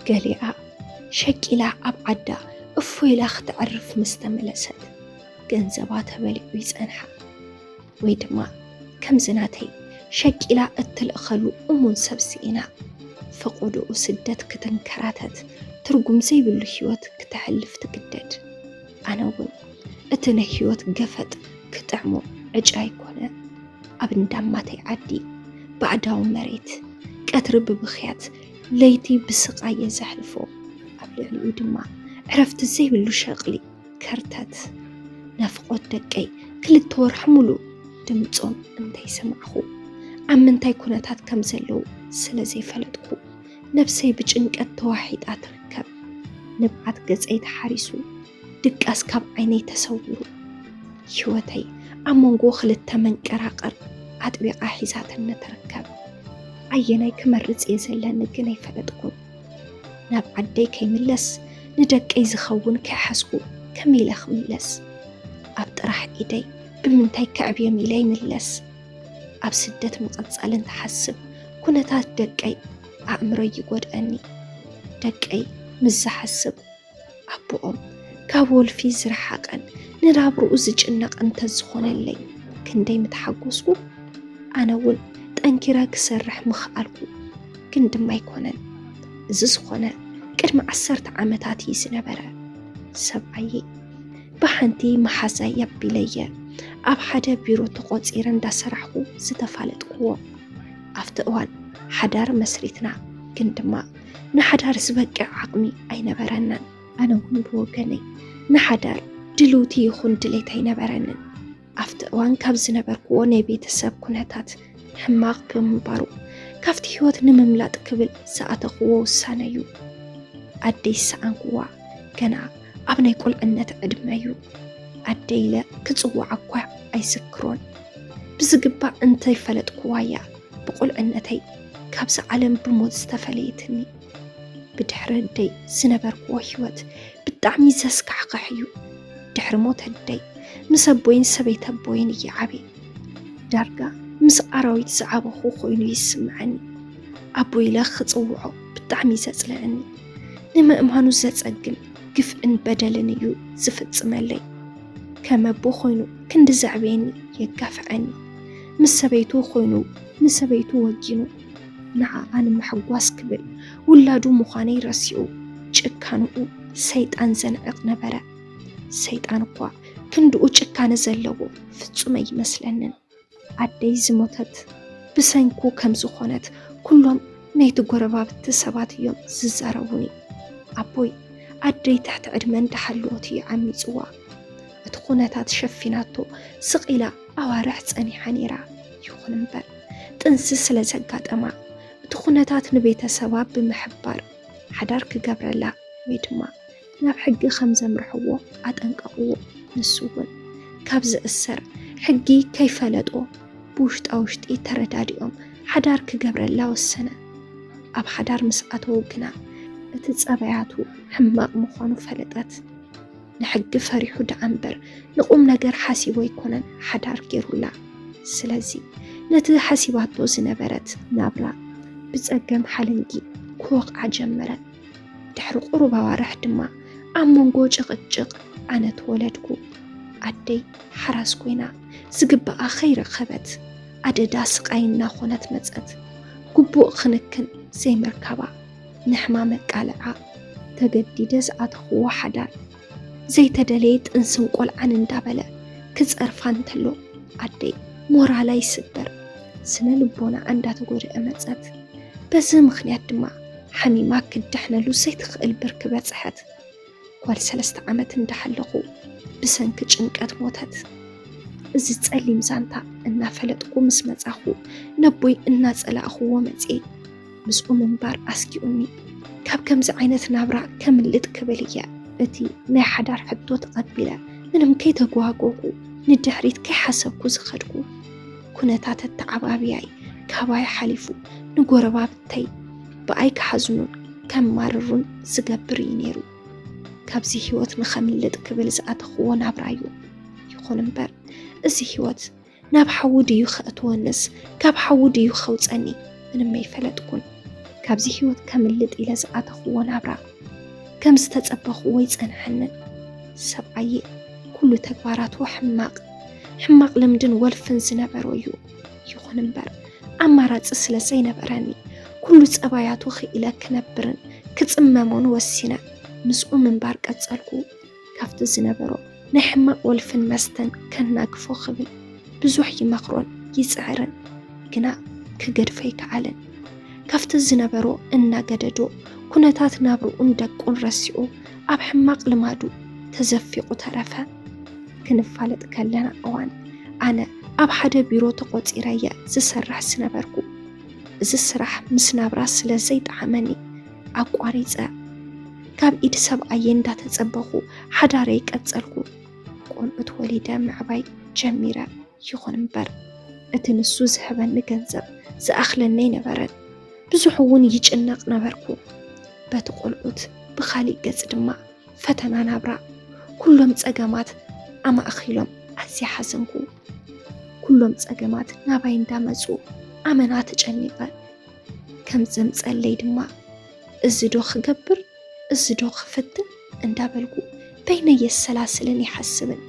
ገሊኣ ሸቂላ ኣብ ዓዳ እፎ ኢላ ክተዕርፍ ምስ ተመለሰት፣ ገንዘባ ተበሊዑ ይጸንሓ። ወይ ድማ ከምዚ ናተይ ሸቂላ እትልእኸሉ እሙን ሰብ ስኢና፣ ፈቖዶኡ ስደት ክትንከራተት፣ ትርጉም ዘይብሉ ህይወት ክተሕልፍ ትግደድ። ኣነ እውን እቲ ናይ ህይወት ገፈጥ ክጥዕሞ ዕጫ ኣይኮነ። ኣብ እንዳማተይ ዓዲ፣ ባዕዳዊ መሬት፣ ቀትሪ ብብኽያት፣ ለይቲ ብስቓይ እየ ዘሕልፎ። ኣብ ልዕሊኡ ድማ ዕረፍቲ ዘይብሉ ሸቕሊ፣ ከርተት። ናፍቖት ደቀይ ክልተ ወርሒ ሙሉእ ድምጾም እንተይሰማዕኹ፣ ኣብ ምንታይ ኩነታት ከም ዘለዉ ስለ ዘይፈለጥኩ፣ ነብሰይ ብጭንቀት ተዋሒጣ ትርከብ። ንብዓት ገጸይ ተሓሪሱ፣ ድቃስ ካብ ዓይነይ ተሰዊሩ። ህይወተይ ኣብ መንጎ ክልተ መንቀራቕር ኣጥቢቓ ሒዛትኒ ትርከብ። ኣየናይ ክመርጽ እየ ዘለኒ ግን ኣይፈለጥኩን። ናብ ዓደይ ከይምለስ፣ ንደቀይ ዝኸውን ከይሓዝኩ ከመይ ኢለ ክምለስ? ኣብ ጥራሕ ኢደይ ብምንታይ ከዕብዮም ኢለ ይምለስ? ኣብ ስደት ምቕጻል እንትሓስብ፣ ኩነታት ደቀይ ኣእምሮይ ይጎድኣኒ። ደቀይ ምስ ዝሓስብ፣ ኣቦኦም ካብ ወልፊ ዝረሓቐን ንናብርኡ ዝጭነቕ እንተዝኾነለይ ክንደይ ምተሓጎስኩ። ኣነ እውን ጠንኪረ ክሰርሕ ምኽኣልኩ። ግን ድማ ኣይኮነን። እዚ ዝኾነ ቅድሚ ዓሰርተ ዓመታት እዩ ዝነበረ። ሰብኣየይ ብሓንቲ መሓዛይ ኣቢለየ ኣብ ሓደ ቢሮ ተቖጺረ እንዳሰራሕኩ ዝተፋለጥኩዎ። ኣብቲ እዋን ሓዳር መስሪትና፣ ግን ድማ ንሓዳር ዝበቅዕ ዓቕሚ ኣይነበረናን። ኣነ እውን ብወገነይ ንሓዳር ድልውቲ ይኹን ድሌት ኣይነበረንን። ኣብቲ እዋን ካብ ዝነበርኩዎ ናይ ቤተሰብ ኩነታት ሕማቕ ብምንባሩ፣ ካብቲ ህይወት ንምምላጥ ክብል ዝኣተኽዎ ውሳነ እዩ። ኣደይ ዝሰኣንኩዋ ገና ኣብ ናይ ቁልዕነት ዕድመ እዩ። ኣደይ ኢለ ክጽውዓ እኳ ኣይዝክሮን። ብዝግባእ እንተይፈለጥኩዋ እያ ብቁልዕነተይ ካብዛ ዓለም ብሞት ዝተፈለየትኒ። ብድሕሪ ኣደይ ዝነበርኩዎ ህይወት ብጣዕሚ ዘስካሕክሕ እዩ። ድሕሪ ሞት ኣደይ፣ ምስ ኣቦይን ሰበይቲ ኣቦይን እየ ዓብየ። ዳርጋ ምስ ኣራዊት ዝዓበኹ ኮይኑ ይስምዐኒ። ኣቦይ ኢለ ክጽውዖ ብጣዕሚ ዘጽልኣኒ። ንምእማኑ ዘጸግም ግፍዕን በደልን እዩ ዝፍጽመለይ። ከም ኣቦ ኮይኑ ክንዲ ዘዕበየኒ የጋፍዐኒ። ምስ ሰበይቱ ኮይኑ ንሰበይቱ ወጊኑ ንዓኣ ንምሕጓስ ክብል ውላዱ ምዃነይ ረሲዑ፣ ጭካንኡ ሰይጣን ዘንዕቕ ነበረ። ሰይጣን እኳ ክንድኡ ጭካነ ዘለዎ ፍጹም ኣይመስለንን። ኣደይ ዝሞተት ብሰንኩ ከም ዝኾነት ኩሎም ናይቲ ጎረባብቲ ሰባት እዮም ዝዛረቡኒ። ኣቦይ ኣደይ ትሕቲ ዕድመ እንዳሃለወት እዩ ዓሚጽዋ። እቲ ኩነታት ሸፊናቶ ስቕ ኢላ ኣዋርሕ ጸኒሓ ነይራ። ይኹን እምበር ጥንሲ ስለ ዘጋጠማ፣ እቲ ኩነታት ንቤተሰባ ብምሕባር ሓዳር ክገብረላ ወይ ድማ ናብ ሕጊ ከም ዘምርሕዎ ኣጠንቀቕዎ። ንሱ እውን ካብ ዝእሰር፣ ሕጊ ከይፈለጦ፣ ብውሽጣ ውሽጢ ተረዳዲኦም ሓዳር ክገብረላ ወሰነ። ኣብ ሓዳር ምስ ኣተዉ ግና እቲ ጸባያቱ ሕማቕ ምዃኑ ፈለጠት። ንሕጊ ፈሪሑ ደኣ እምበር ንቁም ነገር ሓሲቡ ኣይኮነን ሓዳር ገይሩላ። ስለዚ ነቲ ሓሲባቶ ዝነበረት ናብራ ብጸገም ሓለንጊ ክወቕዓ ጀመረ። ድሕሪ ቁሩብ ኣዋርሕ ድማ ኣብ መንጎ ጭቕጭቕ ኣነ ተወለድኩ። ኣደይ ሓራስ ኮይና ዝግብኣ ከይረኸበት ኣደዳ ስቓይ እናኾነት መጸት። ግቡእ ክንክን ዘይምርካባ ንሕማም ኣቃልዓ። ተገዲደ ዝኣተኽዎ ሓዳር ዘይተደለየ ጥንስን ቆልዓን እንዳበለ ክጸርፋ እንተሎ ኣደይ ሞራላ ይስበር፣ ስነ ልቦና እንዳተጎድኣ መጸት። በዚ ምኽንያት ድማ ሓሚማ ክትድሕነሉ ዘይትኽእል ብርኪ በጽሐት። ጓል ሰለስተ ዓመት እንዳሃለኹ ብሰንኪ ጭንቀት ሞተት። እዚ ጸሊም ዛንታ እናፈለጥኩ ምስ መጻኹ ነቦይ እናጸላእኽዎ መጽየ። ምስኡ ምንባር ኣስጊኡኒ። ካብ ከምዚ ዓይነት ናብራ ከምልጥ ክብል እየ እቲ ናይ ሓዳር ሕቶ ተቐቢለ ምንም ከይተጓጎኹ ንድሕሪት ከይሓሰብኩ ዝኸድኩ። ኩነታት ኣተዓባብያይ ካባይ ሓሊፉ ንጎረባብተይ ብኣይ ክሓዝኑን ከማርሩን ዝገብር እዩ ነይሩ። ካብዚ ህይወት ንኸምልጥ ክብል ዝኣተኽዎ ናብራ እዩ። ይኹን እምበር እዚ ህይወት ናብ ሓዊ ድዩ ከእትወንስ ካብ ሓዊ ድዩ ከውፀኒ ምንም ኣይፈለጥኩን። ካብዚ ህይወት ከምልጥ ኢለ ዝኣተኽዎ ናብራ ከም ዝተጸበኽዎ ኣይጸንሐንን። ሰብኣየ ኩሉ ተግባራቱ ሕማቕ ሕማቕ ልምድን ወልፍን ዝነበሮ እዩ። ይኹን እምበር ኣማራጺ ስለ ዘይነበረኒ ኩሉ ጸባያቱ ክኢለ ክነብርን ክጽመሞን ወሲነ ምስኡ ምንባር ቀጸልኩ። ካብቲ ዝነበሮ ናይ ሕማቕ ወልፍን መስተን ከናግፎ ክብል ብዙሕ ይመኽሮን ይጽዕርን፣ ግና ክገድፎ ኣይከኣለን። ካብቲ ዝነበሮ እናገደዶ ኩነታት ናብርኡን ደቁን ረሲዑ ኣብ ሕማቕ ልማዱ ተዘፊቑ ተረፈ። ክንፋለጥ ከለና እዋን ኣነ ኣብ ሓደ ቢሮ ተቖጺረየ ዝሰርሕ ዝነበርኩ። እዚ ስራሕ ምስ ናብራ ስለ ዘይጠዓመኒ ኣቋሪጸ። ካብ ኢድ ሰብኣየ እንዳተጸበኹ ሓዳረይ ቀጸልኩ። ቆልዑት ወሊደ ምዕባይ ጀሚረ። ይኹን እምበር እቲ ንሱ ዝህበኒ ገንዘብ ዝኣኽለኒ ኣይነበረን። ብዙሕ እውን ይጭነቕ ነበርኩ። በቲ ቆልዑት ብኻሊእ ገጽ ድማ ፈተና ናብራ። ኩሎም ጸገማት ኣማእኺሎም ኣዝየ ሓዘንኩ። ኩሎም ጸገማት ናባይ እንዳመጹ ኣመና ተጨኒቐ። ከም ዘምጸለይ ድማ እዚ ዶ ክገብር እዚ ዶ ክፍትን እንዳበልኩ በይነይ የሰላስልን ይሓስብን።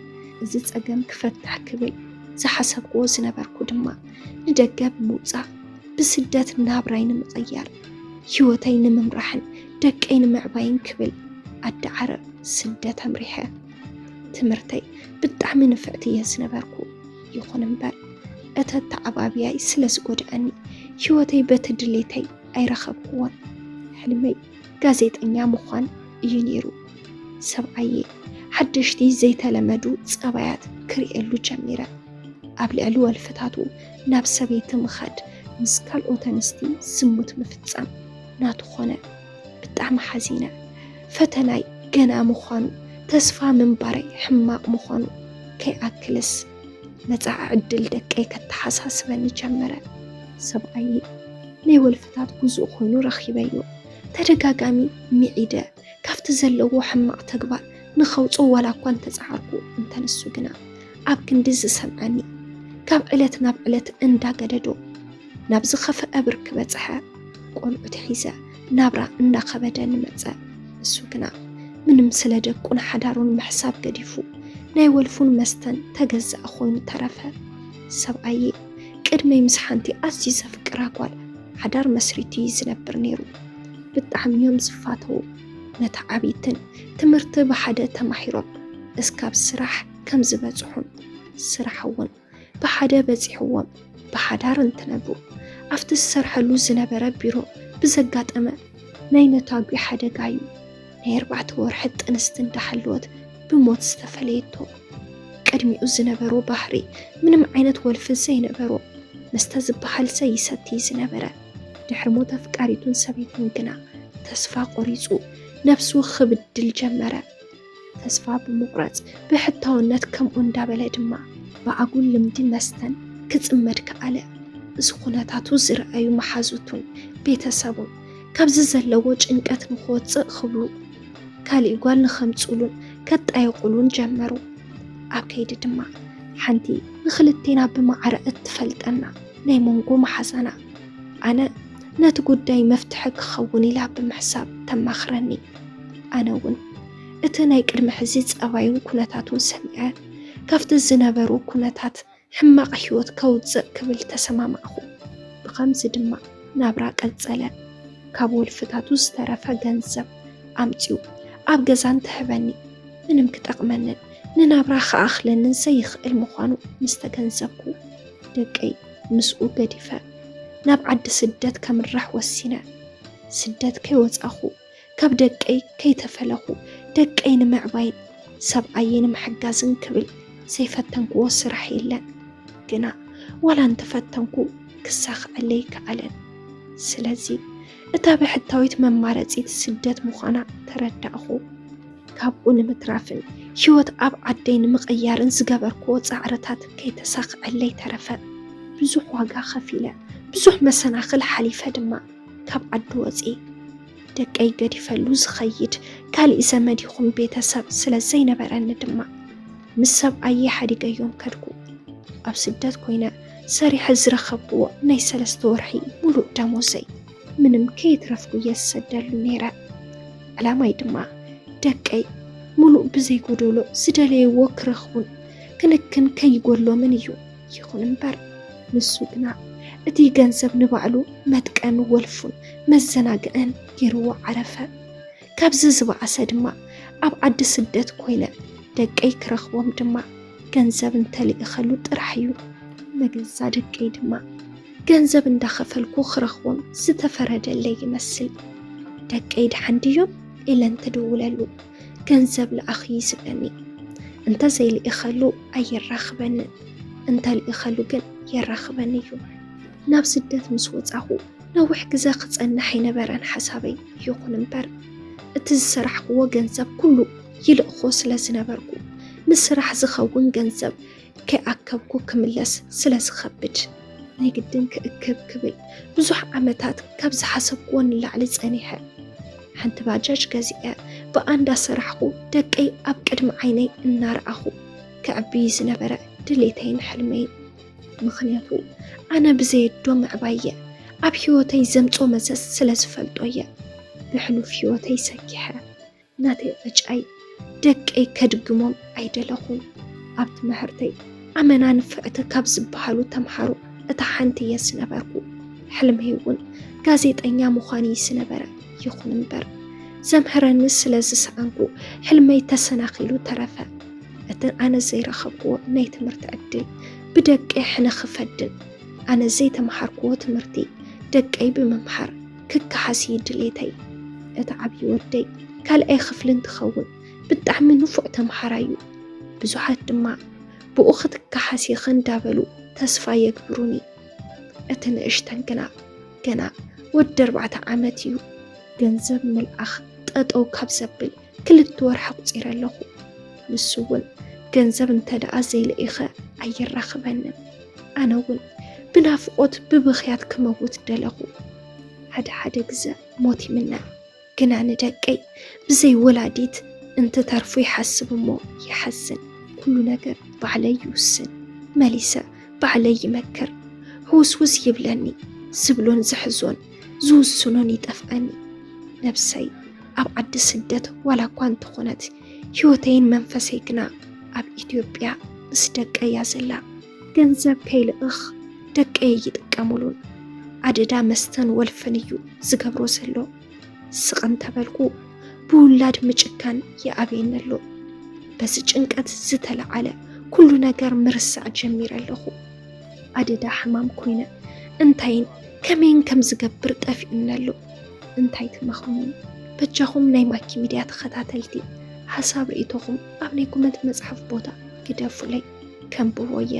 እዚ ጸገም ክፈትሕ ክብል ዝሓሰብክዎ ዝነበርኩ ድማ ንደገ ብምውጻእ ብስደት ናብራይ ንምቕያር ህይወተይ ንምምራሕን ደቀይ ንምዕባይን ክብል ኣዲ ዓረብ ስደት ኣምሪሐ። ትምህርተይ ብጣዕሚ ንፍዕቲ እየ ዝነበርኩ። ይኹን እምበር እተ ኣተዓባብያይ ስለ ዝጎድኣኒ ህይወተይ በቲ ድሌተይ ኣይረኸብክዎን። ሕልመይ ጋዜጠኛ ምዃን እዩ ነይሩ። ሰብኣየ ሓደሽቲ ዘይተለመዱ ጸባያት ክርእየሉ ጀሚረ። ኣብ ልዕሊ ወልፍታቱ ናብ ሰበይቲ ምኻድ፣ ምስ ካልኦት ኣንስቲ ዝሙት ምፍጻም ናቱ ኾነ። ብጣዕሚ ሓዚነ። ፈተናይ ገና ምዃኑ፣ ተስፋ ምንባረይ ሕማቕ ምዃኑ ከይኣክልስ መጻኢ ዕድል ደቀይ ከተሓሳስበኒ ጀመረ። ሰብኣየይ ናይ ወልፍታት ጉዙእ ኮይኑ ረኺበዮ። ተደጋጋሚ ሚዒደ ካብቲ ዘለዎ ሕማቕ ተግባር ንኸውጽኦ ዋላ እኳ እንተጸዓርኩ፣ እንተ ንሱ ግና ኣብ ክንዲ ዝሰምዐኒ፣ ካብ ዕለት ናብ ዕለት እንዳገደዶ ናብ ዝኸፍአ ብርኪ በጽሐ። ቆልዑት ሒዘ ናብራ እንዳኸበደኒ መጸ። እሱ ግና ምንም ስለ ደቁን ሓዳሩን ምሕሳብ ገዲፉ ናይ ወልፉን መስተን ተገዛእ ኮይኑ ተረፈ። ሰብኣየ ቅድመይ ምስ ሓንቲ ኣዝዩ ዘፍቅራ ጓል ሓዳር መስሪቱ እዩ ዝነብር ነይሩ። ብጣዕሚ እዮም ዝፋተዉ። ነታ ዓብይትን ትምህርቲ ብሓደ ተማሂሮም እስካብ ስራሕ ከም ዝበጽሑን ስራሕ እውን ብሓደ በጺሕዎም ብሓዳር እንትነብሩ ኣብቲ ዝሰርሐሉ ዝነበረ ቢሮ ብዘጋጠመ ናይ ነታጒ ሓደጋ እዩ ናይ ኣርባዕተ ወርሒ ጥንስቲ እንዳሃለወት ብሞት ዝተፈለየቶ። ቅድሚኡ ዝነበሮ ባህሪ ምንም ዓይነት ወልፊ ዘይነበሮ፣ መስተ ዝበሃል ዘይሰቲ ዝነበረ፣ ድሕሪ ሞት ኣፍቃሪቱን ሰበይቱን ግና ተስፋ ቆሪጹ ነብሱ ክብድል ጀመረ። ተስፋ ብምቑራጽ ብሕታውነት ከምኡ እንዳበለ ድማ ብኣጉል ልምዲ መስተን ክጽመድ ከኣለ። እዚ ኩነታቱ ዝረኣዩ መሓዙቱን ቤተሰቡን ካብዚ ዘለዎ ጭንቀት ንክወጽእ ክብሉ ካሊእ ጓል ንኸምጽኡሉን ከጣየቑሉን ጀመሩ። ኣብ ከይዲ ድማ ሓንቲ ንኽልቴና ብማዕረ እትፈልጠና ናይ መንጎ መሓዛና ኣነ ነቲ ጉዳይ መፍትሒ ክኸውን ኢላ ብምሕሳብ ተማኽረኒ። ኣነ እውን እቲ ናይ ቅድሚ ሕዚ ጸባዩን ኩነታቱን ሰሚዐ ካብቲ ዝነበሩ ኩነታት ሕማቕ ህይወት ከውጽእ ክብል ተሰማማዕኹ። ብኸምዚ ድማ ናብራ ቀጸለ። ካብ ወልፍታቱ ዝተረፈ ገንዘብ ኣምጺኡ ኣብ ገዛ እንትህበኒ ምንም ክጠቕመንን ንናብራ ክኣኽለንን ዘይኽእል ምዃኑ ምስ ተገንዘብኩ ደቀይ ምስኡ ገዲፈ ናብ ዓዲ ስደት ከምርሕ ወሲነ። ስደት ከይወጻኹ ካብ ደቀይ ከይተፈለኹ ደቀይ ንምዕባይን ሰብኣየይ ንምሕጋዝን ክብል ዘይፈተንክዎ ስራሕ የለን። ግና ዋላ እንተፈተንኩ ክሳኽዐለይ ከኣለን። ስለዚ እታ ብሕታዊት መማረጺት ስደት ምዃና ተረዳእኹ። ካብኡ ንምትራፍን ህይወት ኣብ ዓደይ ንምቕያርን ዝገበርክዎ ጻዕርታት ከይተሳኽዐለይ ተረፈ። ብዙሕ ዋጋ ከፊለ፣ ብዙሕ መሰናኽል ሓሊፈ ድማ ካብ ዓዲ ወጺ ደቀይ ገዲፈሉ ዝኸይድ ካሊእ ዘመድ ይኹን ቤተሰብ ስለ ዘይነበረኒ ድማ ምስ ሰብኣየ ሓዲገዮም ከድኩ። ኣብ ስደት ኮይነ ሰሪሐ ዝረኸብክዎ ናይ ሰለስተ ወርሒ ሙሉእ ደሞዘይ ምንም ከየትረፍኩ እየ ዝሰደሉ ነይረ። ዕላማይ ድማ ደቀይ ሙሉእ ብዘይጎደሎ ዝደለይዎ ክረኽቡን ክንክን ከይጎድሎምን እዩ። ይኹን እምበር ንሱ ግና እቲ ገንዘብ ንባዕሉ መጥቀሚ ወልፉን መዘናግዕን ገይርዎ ዓረፈ። ካብዚ ዝበኣሰ ድማ ኣብ ዓዲ ስደት ኮይነ ደቀይ ክረኽቦም ድማ ገንዘብ እንተልእኸሉ ጥራሕ እዩ። ንገዛ ደቀይ ድማ ገንዘብ እንዳኸፈልኩ ክረኽቦም ዝተፈረደለይ ይመስል። ደቀይ ደሓን ድዮም ኢለን ትድውለሉ፣ ገንዘብ ለኣኺ ዝብለኒ። እንተዘይልኢኸሉ ኣየራኽበንን፣ እንተልኢኸሉ ግን የራኽበኒ እዩ። ናብ ስደት ምስ ወጻኹ ነዊሕ ግዘ ክጸንሕ ኣይነበረን ሓሳበይ። ይኹን እምበር እቲ ዝሰራሕክዎ ገንዘብ ኩሉ ይልእኾ ስለ ዝነበርኩ፣ ንስራሕ ዝኸውን ገንዘብ ከይኣከብኩ ክምለስ ስለ ዝኸብድ፣ ናይ ግድን ክእክብ ክብል ብዙሕ ዓመታት ካብ ዝሓሰብክዎ ንላዕሊ ጸኒሐ። ሓንቲ ባጃጅ ገዚአ ብኣንዳ ሰራሕኹ ደቀይ ኣብ ቅድሚ ዓይነይ እናረኣኹ ከዕብይ ዝነበረ ድሌተይን ሕልመይን። ምኽንያቱ ኣነ ብዘየዶ ምዕባየ ኣብ ህይወተይ ዘምጾ መዘዝ ስለ ዝፈልጦ እየ። ብሕሉፍ ህይወተይ ሰኪሐ ናተይ ዕጫይ ደቀይ ከድግሞም ኣይደለኹን። ኣብ ትምህርተይ ኣመና ንፍዕቲ ካብ ዝበሃሉ ተምሃሮ እታ ሓንቲ እየ ዝነበርኩ። ሕልመይ እውን ጋዜጠኛ ምዃን እዩ ዝነበረ። ይኹን እምበር ዘምህረኒ ስለ ዝሰኣንኩ ሕልመይ ተሰናኺሉ ተረፈ። እቲ ኣነ ዘይረኸብክዎ ናይ ትምህርቲ ዕድል ብደቀይ ሕነ ክፈድን ኣነ ዘይተምሃርክዎ ትምህርቲ ደቀይ ብምምሃር ክከሓስ እዩ ድሌተይ። እቲ ዓብዪ ወደይ ካልኣይ ክፍሊ እንትኸውን ብጣዕሚ ንፉዕ ተምሃራይ እዩ። ብዙሓት ድማ ብኡ ክትከሓስ ኢኺ እንዳበሉ ተስፋ የግብሩኒ። እቲ ንእሽተን ግና ገና ወዲ ኣርባዕተ ዓመት እዩ። ገንዘብ ምልኣኽ ጠጠው ካብ ዘብል ክልተ ወርሒ ኣቑጺረ ኣለኹ። ንሱ እውን ገንዘብ እንተ ደኣ ዘይልኢኸ ኣይራኸበንን። ኣነ እውን ብናፍቖት ብብኽያት ክመውት ደለኹ። ሓደ ሓደ ግዘ ሞት ይምነ፣ ግና ንደቀይ ብዘይ ወላዲት እንትተርፉ ይሓስብ እሞ ይሓዝን። ኩሉ ነገር ባዕለይ ይውስን፣ መሊሰ ባዕለይ ይመክር። ህውስውስ ይብለኒ፣ ዝብሎን ዝሕዞን ዝውስኖን ይጠፍኣኒ። ነብሰይ ኣብ ዓዲ ስደት ዋላ እኳ እንተኾነት፣ ህይወተይን መንፈሰይ ግና ኣብ ኢትዮጵያ ምስ ደቀይ እያ ዘላ። ገንዘብ ከይልእኽ ደቀይ ይጥቀሙሉን ኣደዳ መስተን ወልፍን እዩ ዝገብሮ ዘሎ። ስቕ እንተበልኩ ብውላድ ምጭካን ይኣብየኒ ኣሎ። በዚ ጭንቀት ዝተለዓለ ኩሉ ነገር ምርሳዕ ጀሚረ ኣለኹ። ኣደዳ ሕማም ኮይነ እንታይን ከመይን ከም ዝገብር ጠፊኡኒ ኣሎ። እንታይ ትመኽሩኒ? በጃኹም ናይ ማኪ ሚድያ ተኸታተልቲ ሓሳብ ርእይቶኹም ኣብ ናይ ኮመንት መጽሓፍ ቦታ ግደፉለይ፣ ከንብቦ እየ።